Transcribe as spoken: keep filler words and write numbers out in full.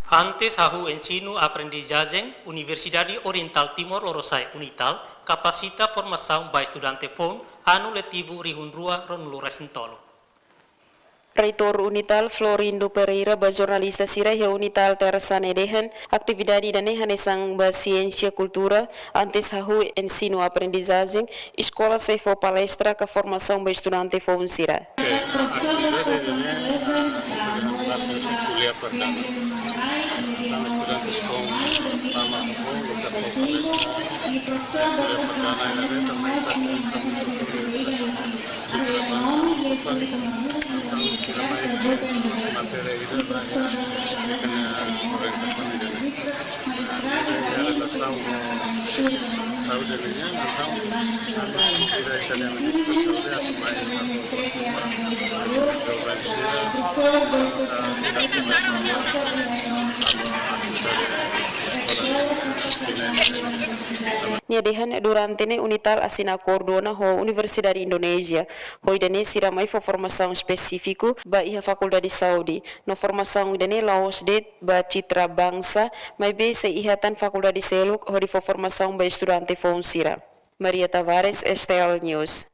Antes hahú ensinu aprendizajen, Universidade Oriental Timor Lorosa'e, UNITAL, kapasita formasaun ba estudante foun anu letivu rihun rua ruanulu resin tolu. Reitór UNITAL, Florindo Pereira, ba jornalista sira iha UNITAL Tersa ne'e dehan, atividade ida-ne'e hanesan ba siénsia kultura, antes hahú ensinu aprendizajen, eskola sei fó palestra ka formasaun ba estudante foun sira. Oke, atividade ida-ne'e, ah, entaun kuliah perdana. Entaun estudante foun pertama, loke fó palestra. Kuliah perdana ida-ne'e, tanba ita sei hanesan kultura, sira bangsa Sukupa, entaun sira mai matéria ida-ne'e, sira-nia orientasaun ida-ne'e. Relasaun ho saúde nian, entaun, sira italianu saúde atu mai joven sira, Nia dehan durante ne'e UNITAL asina akordu ona ho Universidade Indonézia. Ho ida-ne'e sira mai fó formasaun espesífiku ba iha Fakuldade Saúde. No formasaun ida-ne'e la'ós de'it ba Citra Bangsa, maibé sei iha tan fakuldade seluk hodi fó formasaun ba estudante foun sira. Maria Tavares, S T L News.